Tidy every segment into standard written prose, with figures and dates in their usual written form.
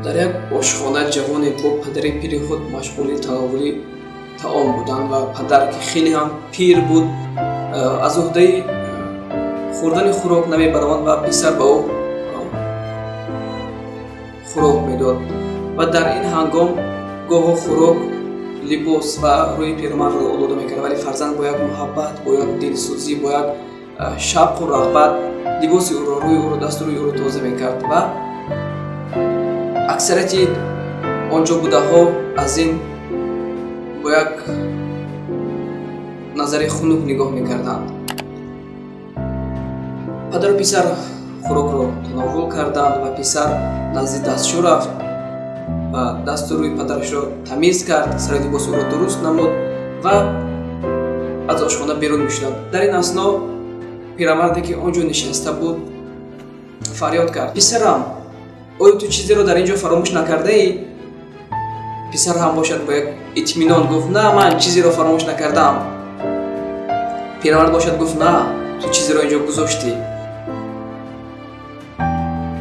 Дар як ошхона ҷавоне бо падари пири худ машғули тановули таом буданд ва падар, ки хеле ҳам пир буд, аз уҳдаи хӯрдани хӯрок намебаромад ва писар ба ӯ хӯрок медод. Ва дар ин ҳангом гоҳо хӯрок либос ва рӯи пирамардро олуда мекард, вале фарзанд бо як муҳаббат, бо як дилсӯзӣ, бо як шавқу рағбат либоси ӯро, рӯи ӯро, дасту рӯи ӯро тоза мекард. Ва аксарияти онҷо будаҳо аз ин бо як назари хунук нигоҳ мекарданд. Падару писар хӯрокро тановул карданд ва писар назди дастшӯ рафт ва дасту рӯи падарашро тамиз кард, сари либоси ӯро дуруст намуд ва аз ошхона берун мешуданд. Дар ин асно пирамарде, ки он ҷо нишаста буд, фарёд кард: «Писарам, оё ту чизеро дар ин ҷо фаромӯш накардаӣ?» Писар ҳам бошад бо як итминон гуфт: «На, ман чизеро фаромӯш накардам». Пирамард бошад гуфт: «На, ту чизеро ин ҷо гузоштӣ».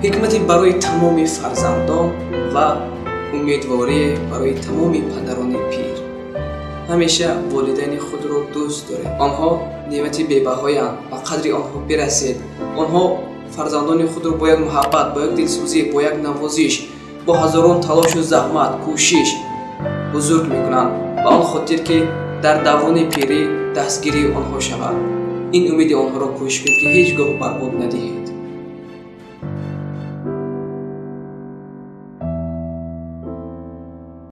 Ҳикмате барои тамоми фарзандон ва умедворие барои тамоми падарони пир: ҳамеша волидайни худро дӯст доред. Онҳо неъмати бебаҳоянд, ба қадри онҳо бирасед. Онҳо фарзандони худро бо як муҳаббат, бо як дилсӯзӣ, бо як навозиш, бо ҳазорон талошу заҳмат, кӯшиш бузург мекунанд ба он хотир, ки дар даврони пирӣ дастгирии онҳо шавад. Ин умеди онҳоро кӯшиш кунед, ки ҳеҷ гоҳ барбод надиҳед.